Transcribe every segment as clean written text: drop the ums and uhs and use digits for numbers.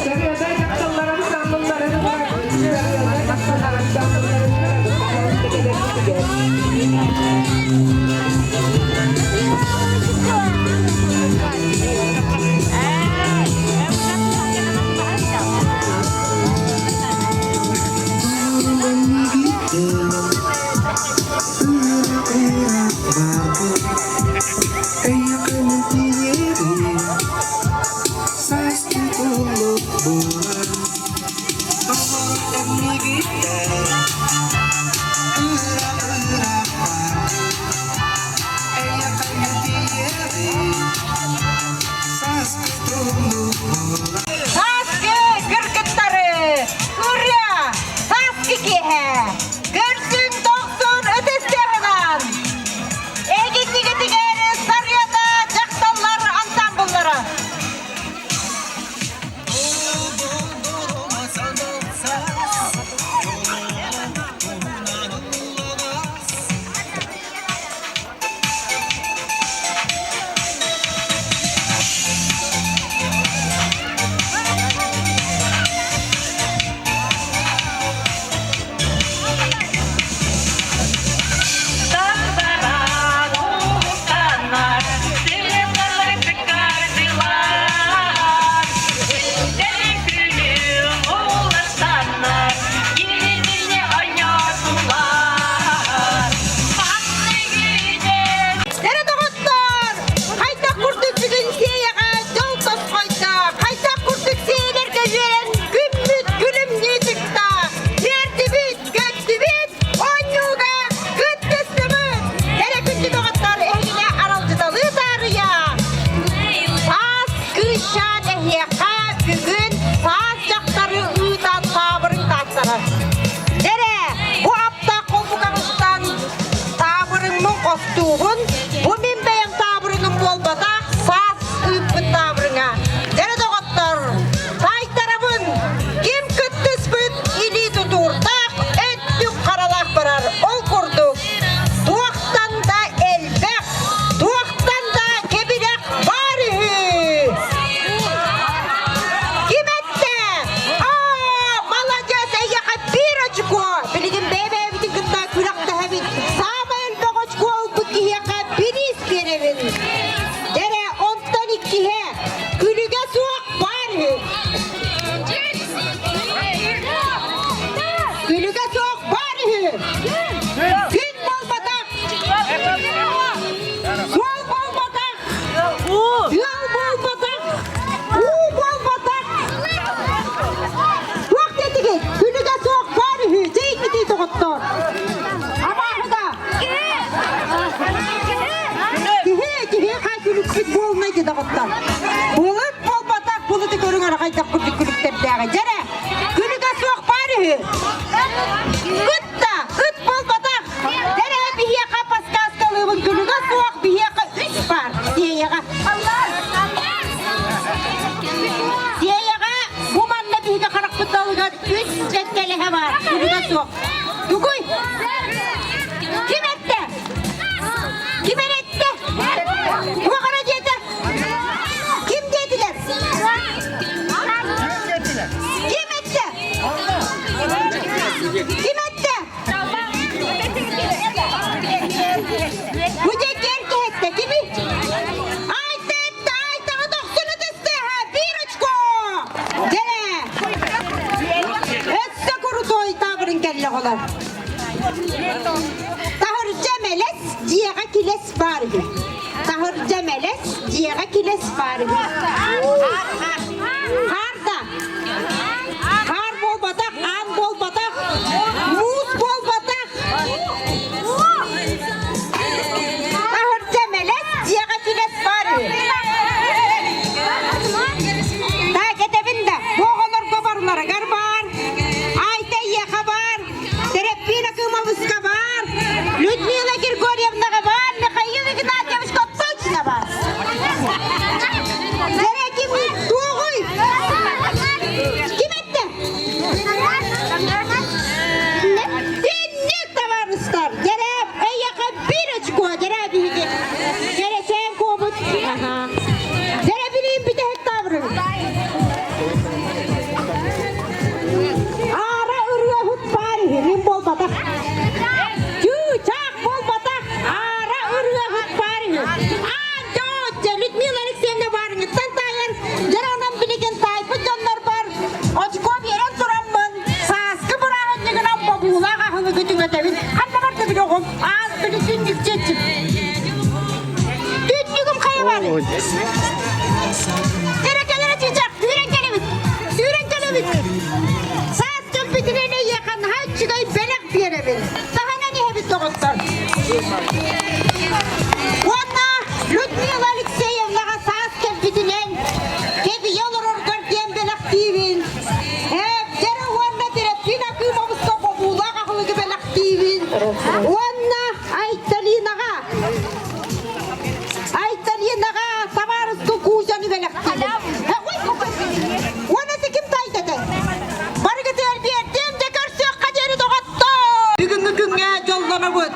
Сарыада дьахталларын саамылларын Сарыада дьахталларын саамылларын Сааскы кыргыттары ырыа сааскы киэһэ көрсүн тохсун ытыстыаһынан Эгиннигитигэр Сарыада дьахталлар ансамбллара. Дэрэ доҕоттор! Хайдах курдук бүгүн сиэйэҕэ дьол тосхойдо, хайдах курдук сиэйэлэргэ үөрэн күммүт күлүмнүү тыкта, үөрдүбүт, көттүбүт, оонньууга кыттыстыбыт! Дэрэ күндү доҕоттор эһигини аралдьыталыы таарыйа! Саас кыысчаан эһиэхэ бүгүн саас дьахтары ыытан таабырын тааттарар. Дэрэ, бу аптаах холбукаҕыттан таабырыҥмын хостуубун, бу мин бэйэм таабырыным буолбатах, саас ыыппыт таабырыҥа. Дэрэ доҕоттор, таайтарабын, ким кыттыспыт илии тутуурдаах, өттүк харалаах барар. Ол курдук, туохтан да элбэх, туохтан да кэбирэх баар үһү. Ким эттэ? Аа, маладьыас, эйиэхэ биир очко. Билигин бэйэ-бэйэбитин кытта күрэхтэһэбит. Саамай элбэх очко ылбыт киһиэхэ бириис биэрэбин. Дэрэ, онтон иккиһэ күлүгэ суох баар үһү. Күлүгэ суох баар үһү. Күн буолбатах. Суол буолбатах. Ыал буолбатах. Уу буолбатах. Туох диэтигит? Күлүгэ суох баар үһү. Чэйгитий доҕоттоор. Абааһыда. Киһи, киһи хай күлүкпүт буолунай ди доҕоттор. Былыт буолбатах, былыты көрүҥ эрэ хайдах курдук күлүктэрдээҕи. Дьэрэ, күлүгэ суох баар үһү. Ыт да, ыт буолбатах. Дьэрэ, биһиэхэ подсказкалыыбын күлүгэ суох, биһиэхэ үс баар. Сиэйэҕэ. Сиэйэҕэ бу манна биһиги харахпыт далыгар үс кэккэлэһэ баар. Күлүгэ суох. Тугуй? Ким эттэ? Ким эрэ эттэ? Туох эрэ диэтэ? Ким диэтилэр? Ким эттэ? Ким эттэ? Бу диэки эр киһи эттэ. Кими? Айта эттэ, Айтаҕа дохсун ытыстыаһа, биир очко! Дьэрэ! Өссө крутой таабырын кэллэ оҕолор. Таһырдьа мэлэс, дьиэҕэ килэс баар үһү. Таһырдьа мэлэс, дьиэҕэ килэс баар үһү. Хаар да. Хаар буолбатах, аан буолбатах, муус буолбатах. Таһырдьа мэлэс, дьиэҕэ килэс баар үһү. Так, этэбин да, бу оҕолорго барыларыгар баар, Айта эйиэхэ баар, Тэрэппиинэ Кымовыска баар, Людмила Григорьевнаҕа баар, Михаил Игнатьевичка точно баар. Кэрэ кэлэрэ чычах, сүүрэн кэлэбит, сүүрэн кэлэбит. Саас кэлбитинэн эйиэхэ наһаа үчүгэй бэлэх биэрэбин. Таһынан иһэбит доҕоттор. Уонна Людмила Алексеевнаҕа саас кэлбитинэн кэбийэ олороргор диэн бэлэхтиибин. Дьэрэ уонна Терапин Акимовска бобуулаах аһылыгы бэлэхтиибин. Уонна Айталинаҕа Айталинаҕа табаарыска Кузяны бэлэхтиибин. Уонна ким тайдата? Барыгытыгар биэрдим де көрсүөххэ диэри доҕоттор! Бүгүҥҥү күҥҥэ дьоллонобут.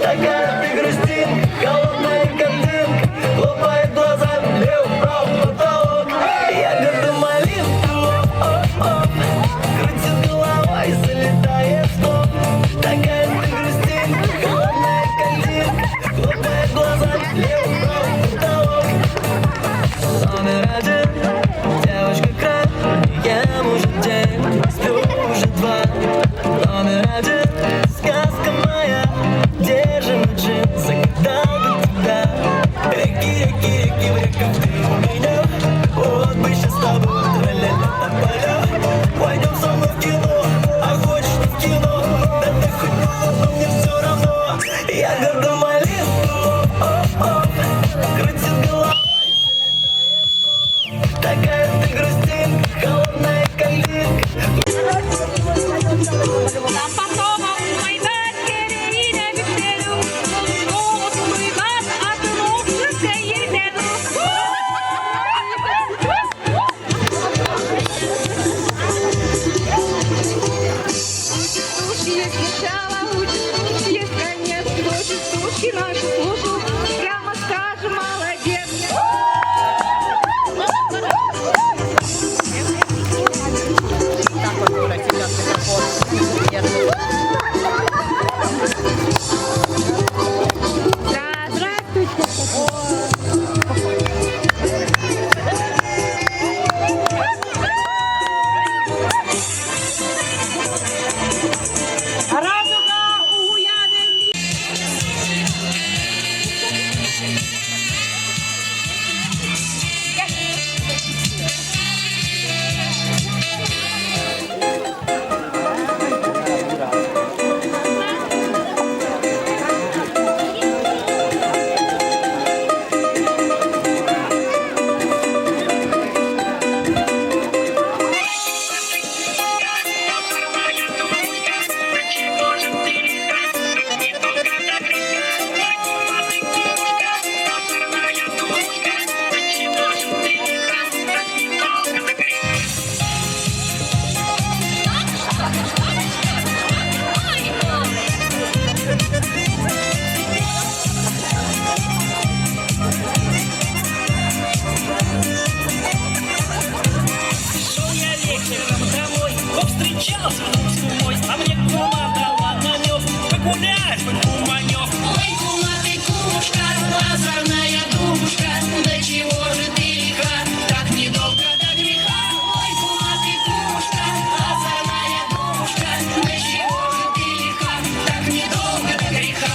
Такая ты грустинка, голодная картинка, хлопает глазами влево, вправо, в потолок. Ягода малинка, оп-оп, крутит головой, залетает в топ. Такая ты грустинка, голодная картинка, хлопает глазами влево, вправо, в потолок. Номер один, девочка край, ем уже день, сплю уже два. Номер один, сказка моя, держим джин, загадал бы тебя. Реки, реки, реки, в реках ты у меня, вот бы сейчас с тобой, тра-ля-ля, тополя. Пойдем со мной в кино, а хочешь не в кино, да ты хоть но мне все равно. Ягода малинка, оп-оп, крутит головой. Такая ты грустинка, холодная калинка. Прямо скажем, молодец. Радуга уһуйаанын Шел я вечером домой, повстречался вдруг с кумой, а мне кума дала намек, погулять бы куманек. Ой, кума ты, кумушка, озорная душка, да чего же ты лиха, так недолго до греха. Ой, кума ты, кумушка, озорная душка, да чего же ты лиха, так недолго до греха.